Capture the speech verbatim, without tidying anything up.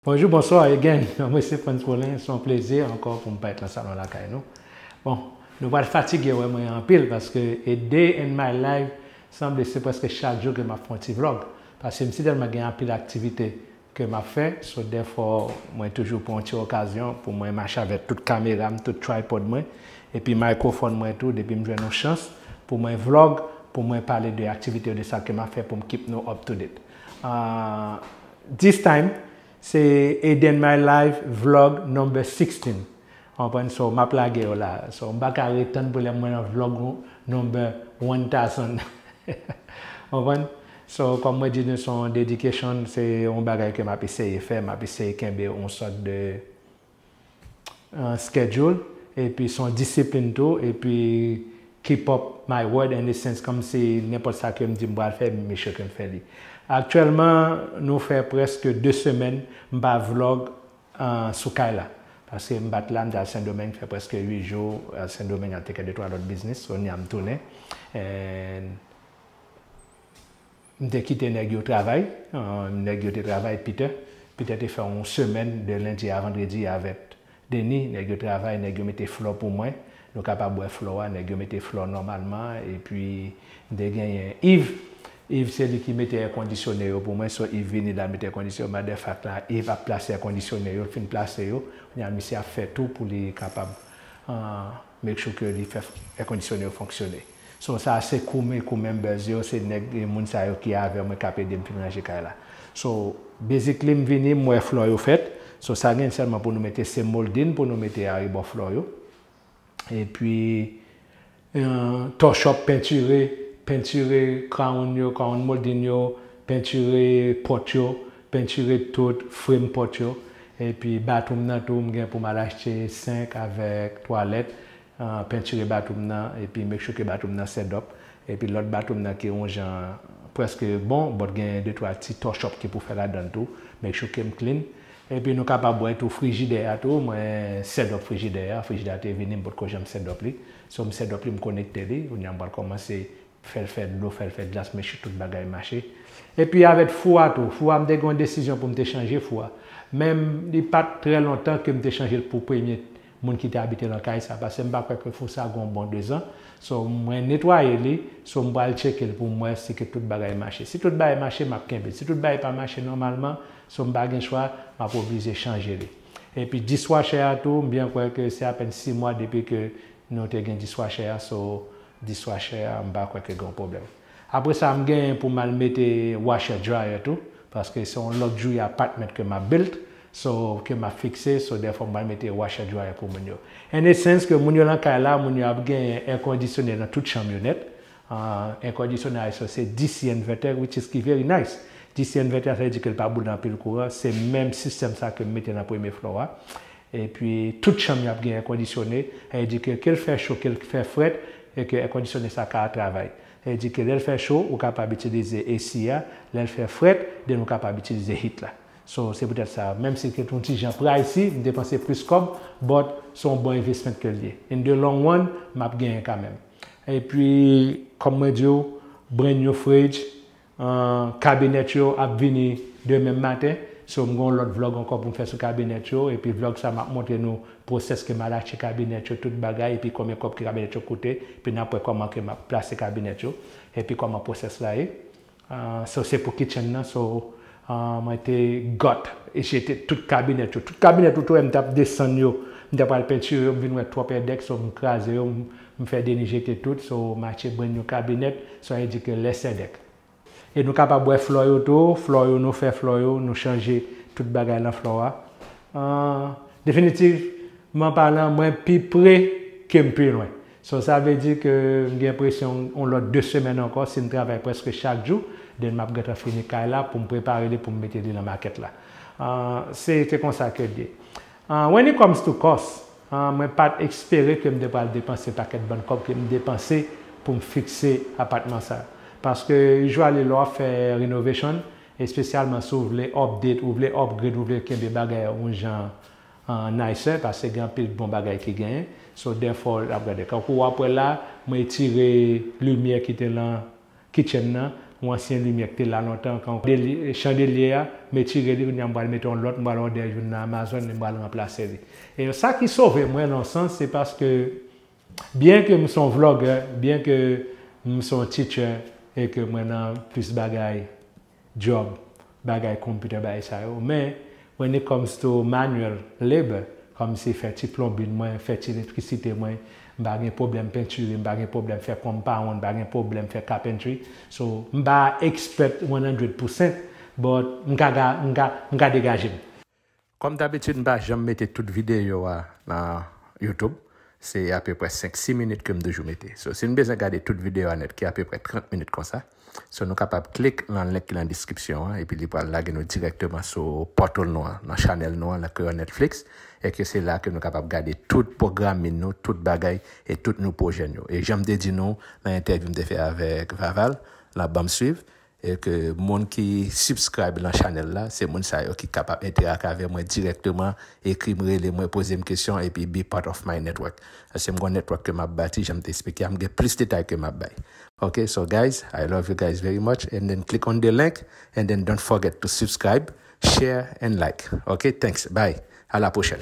Bonjou, bonswa again. Mwen se Frantz Colin, se yon plezi ankò pou m parèt nan salon lakay nou. Bon, nou pral fatige wè mwen anpil paske a day in my life sanble se prèske chak jou ke m ap fè yon ti vlog. Paske m si tèlman gen anpil aktivite ke m ap fè, so therefore mwen toujou pran yon ti okazyon pou mwen mache avèk tout kamera m, tout tripod mwen, epi mikrofòn mwen tou, depi m jwenn yon chans pou mwen vlog, pou mwen pale de aktivite yo, de sa ke m ap fè pou m keep nou up to date. Uh, this time, se Eden My Life vlog number sixteen. Konprann? So, m ap lage yo la. So, m pa ka ret tann pou lè mwen nan vlog number one thousand. Konprann? So, kòm mwen di nou, se yon dedication, se yon bagay ke m ap eseye fè, m ap eseye kenbe yon sòt de uh, schedule, epi se yon disiplin tou, epi keep up my word in the sense, kòmsi nenpòt sa ke m di m pral fè, make sure ke m fè li. Aktyèlman, nou fè prèske de semèn m pa vlog uh, sou kay la. Paske m pa t la, m t al Sendomeng, fè prèske uit jou al Sendomeng, al teke de twa lòt biznis, kounye a m tounen. And M te kite nèg yo travay, uh, nèg yo te travay, Peter. Peter te fè yon semèn de lendi a vandredi avèk Denis, nèg yo travay, nèg yo mete flò pou mwen. Nou kapab wè flò a, nèg yo mete flò nòmalman, epi m te genyen Yves. Yves se li ki mete èkondisyone yo pou mwen, so Yves vini la mete èkondisyone, matter of fact la, Yves ap plase èkondisyone yo, l fin plase yo, kounye a misye ap fè tou pou li kapab uh, make sure ke li fè èkondisyone yo fonksyone. So sa se crew, crew members yo, se nèg, moun sa yo ki avè mwen k ap ede m fin ranje kay la. So basically m vini, m wè flò yo fèt. So sa gen sèlman pou nou mete se molding pou nou mete arebò flò yo. Epi uh, touch up, pentire, pentire crown yo, crown molding yo, pentire pòt yo, pentire tout frame pòt yo. Epi bathroom nan tou, m gen pou m al achte sink avèk twalèt, uh, pentire bathroom nan, epi make sure ke bathroom nan set up. Epi lòt bathroom nan ki yon jan prèske bon, but gen de twa ti touch up ki pou fè ladan l tou. Make sure ke m clean. Epi nou kapab wè tou frijidè a tou, mwen set up frijidè a, frijidè a te vini, m potko janm set up li. So m set up li, m konekte li, kounye a m pral kòmanse fè l fè dlo, fè l fè glas, make sure tout bagay mache. Epi avèk fou a tou, fou a m te gen yon desizyon pou m te chanje fou a. Men li pa t trè lontan ke m te chanje l pou premye moun ki te abite nan kay sa, paske m pa kwè ke fou sa gen yon bon dezan. So mwen netwaye li, so m pral tcheke l pou m wè si ke tout bagay mache. Si tout bagay mache, m ap kenbe l. Si tout bagay pa mache nòmalman, so m pa gen chwa, m ap oblije chanje li. Epi dishwasher a tou, m byen kwè ke se apèn sis mwa depi ke nou te gen dishwasher a, so dishwasher a, m pa kwè ke gen yon pwoblèm. Apre sa, m genyen pou m al mete washer dryer tou, paske se yon luxury apartment ke m ap build, so ke m ap fikse, so therefore m pral mete washer dryer pou moun yo. In a sense ke moun yo nan kay la, moun yo ap genyen èkondisyone nan tout chanm yo nèt. Uh, èkondisyone a, so se D C inverter, which is ki very nice. D C inverter, sa vle di ke l pa boule anpil kouran, se menm sistèm sa ke m mete nan premye flò a. Epi tout chanm yo ap gen èkondisyone, sa vle di ke ke l fè cho, ke l fè frèt, e ke èkondisyone sa ka travay. Sa vle di ke lè l fè cho, ou kapab itilize A C a, lè l fè frèt, then ou kapab itilize heat la. So, se poutèt sa, menm si l te yon ti jan pricey, m depanse plis kòb, but se yon bon investment ke l ye. In the long run, m ap genyen kanmenm. Epi, kòm mwen di w, brand new fridge, uh, kabinèt yo ap vini demen maten. So, m gen yon lòt vlog ankò pou m fè sou kabinèt yo. Epi vlog sa, m ap montre nou pwosès ke m al achte kabinèt yo, tout bagay, epi konbyen kòb ke kabinèt yo koute. Epi n ap wè kòman ke m ap plase kabinèt yo. Epi kòman pwosès la ye. Uh, so, se pou kitchen nan. So, uh, mwen te gut e jete tout kabinèt yo. Tout kabinèt ou te wè m t ap desann yo. M te pral pentire yo, m vin wè twòp èdèk. So, m kraze yo, m, m fè Denis jete tout. So, m achte brand new kabinèt. So, sa vle di ke lè sèdèk. E nou kapab wè flò yo tou, flò yo, nou fè flò yo, nou chanje tout bagay nan flò a. Uh, definitivman palan, mwen pi pre ke m pi lwen. So, sa vle di ke m gen enpresyon yon lòt de semèn ankò, si m travay prèske chak jou, then m ap gentan fini kay la pou m prepare li, pou m mete li nan makèt la. Uh, se, se konsa ke l ye. Uh, when it comes to cost, uh, mwen pa t espere ke m te pral depanse pakèt bann kòb ke m depanse pou m fikse apatman sa. Paske usually lè w ap fè renovation, espesyalman si w vle update, ou vle upgrade, ou vle kenbe bagay yon jan uh, nicer, paske gen anpil bon bagay ki genyen. So, therefore, l ap gade. Kankou w ap wè la, mwen retire limyè ki te nan kitchen nan, yon ansyen limyè ki te la lontan, kan chandelier a, m retire li, kounye a m pral mete yon lòt, m pral òdè youn nan Amazon, m pral ranplase li. E sa ki sove mwen nan yon sans, se paske byen ke m se yon vlogger, byen ke m se yon teacher, e ke mwen nan plis bagay job, bagay computer, bagay sa yo, men when it comes to manual labor, kòm se fè ti plonbin mwen, fè ti elektrisite mwen, m pa gen pwoblèm pentire, m pa gen pwoblèm fè compound, m pa gen pwoblèm fè carpentry. So, m pa expert one hundred percent, but m ka, ga- m ka, m ka degaje m. Kòm dabitid, m pa janm mete tout videyo a nan YouTube. Se apeprè senk, sis minit ke m toujou mete. So, si n bezwen gade tout videyo a nèt, ki apeprè trant minit konsa, so nou kapab klik nan link ki nan description an, epi li pral lage nou dirèkteman sou portal nou an, nan channel nou an, nan Kreyòl Netflix, e ke se la ke nou kapab gade tout pwogram nou, tout bagay, e tout nou pwojè nou. E jan m te di nou nan entèvyou m te fè avèk Vaval, la ban m swiv, e ke moun ki subscribe nan channel la, se moun sa yo ki kapab enterak avè mwen dirèkteman, ekri m, rele mwen, poze m kesyon, epi be part of my network. Paske m gen yon network ke m ap bati, jan m te eksplike a, m gen plis detay ke m ap bay. Ok, so guys, I love you guys very much, and then click on the link, and then don't forget to subscribe, share, and like. Ok, thanks, bye, à la prochaine.